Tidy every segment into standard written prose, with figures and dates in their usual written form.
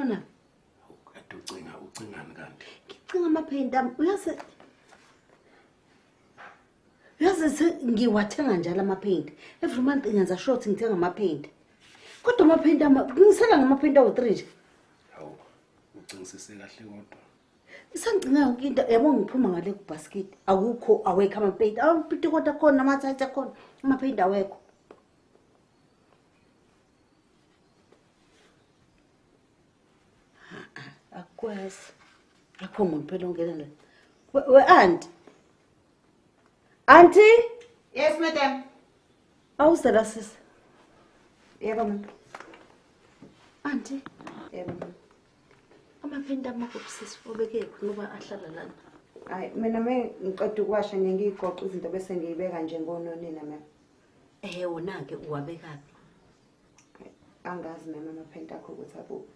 Ashona. Kade ucinga ucingani kanti? Ngicinga amapheyinti ami. Uyazi Yazi ngiwathenga njalo amapheyinti. Every month ngenza sure ukuthi ngithenga amapheyinti. Kodwa amapheyinti ama ngisela ngamapheyinti awu-3 nje. Hawu, ucingisise kahle kodwa. Isangigcina yonke into yabo ngiphuma ngale kubasket akukho awekho amapheyinti. Amapheyinti kodwa khona amathatha khona amapheyinti awekho. Akukwazi. Akho muntu phela ongena la. We auntie. Auntie? Yes, madam. Awuze la sisi. Yebo, ma'am. Auntie, Yebo, ma'am. amaphenti amakuphi sisi obeke khona uba ahlala lana. Hayi, mina me ngiqeda ukuwasha nje ngiyigoqa izinto bese ngiyibeka nje ngononina, ma'am. Eh wona-ke uwabekaphi? Angazi ma'am amaphenti akho ukuthi akuphi.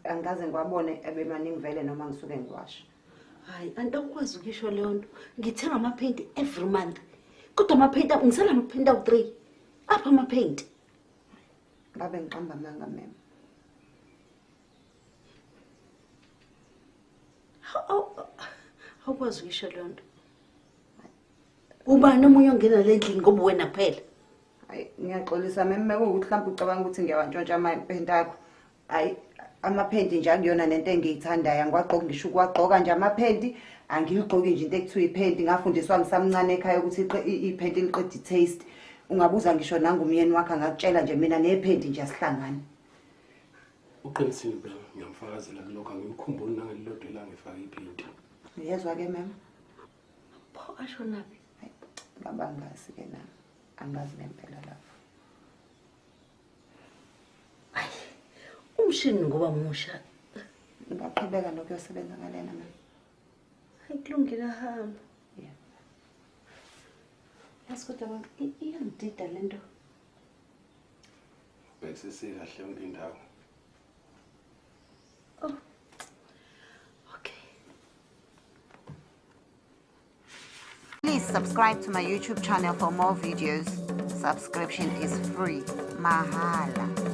Angikaze ngiwabone ebemaningi vele noma ngisuke ngiwasha. Hayi, anti awukwazi ukuyisho leyo nto. Ngithenga amaphenti every month. Kodwa amaphenti ngisela amaphenti awu-3. Apha amaphenti. Ngabe ngiqamba amanga ma'am. Awukwazi ukuyisho leyo nto. Ubani omunye ongena le ndlini ngoba wena kuphela? Hayi, ngiyaxolisa ma'am mekuwukuthi mhlawumbe ucabanga ukuthi ngiyawantshontsha amaphenti akho. Hayi, amaphenti nje akuyona nento engiyithandayo, angiwagqoki ngisho ukuwagqoka nje amaphenti, angiligqoki nje into ekuthiwa iphenti, ngafundiswa ngisamncane ekhaya ukuthi iphenti liqeda i-taste. Ungabuza ngisho nangumyeni wakho angakutshela nje mina nephenti nje asihlangani. Uqinisile impela, ngiyamfakazela kulokho, angimkhumbuli nangelilodwa ilanga efake iphenti. Uyezwa-ke ma'am? Pho ashonaphi? Hayi, ngaba ngazi-ke nami, angazi ngempela lapho. Hayi, umshini ngoba musha. Ngingaqhubeka nokuyosebenza ngalena ma'am. Hayi kulungile hamba. Yeah. Yazi kodwa baba, iyangidida le nto. Bhekisise kahle yonke indawo. Oh. Okay. Please subscribe to my YouTube channel for more videos. Subscription is free. Mahala.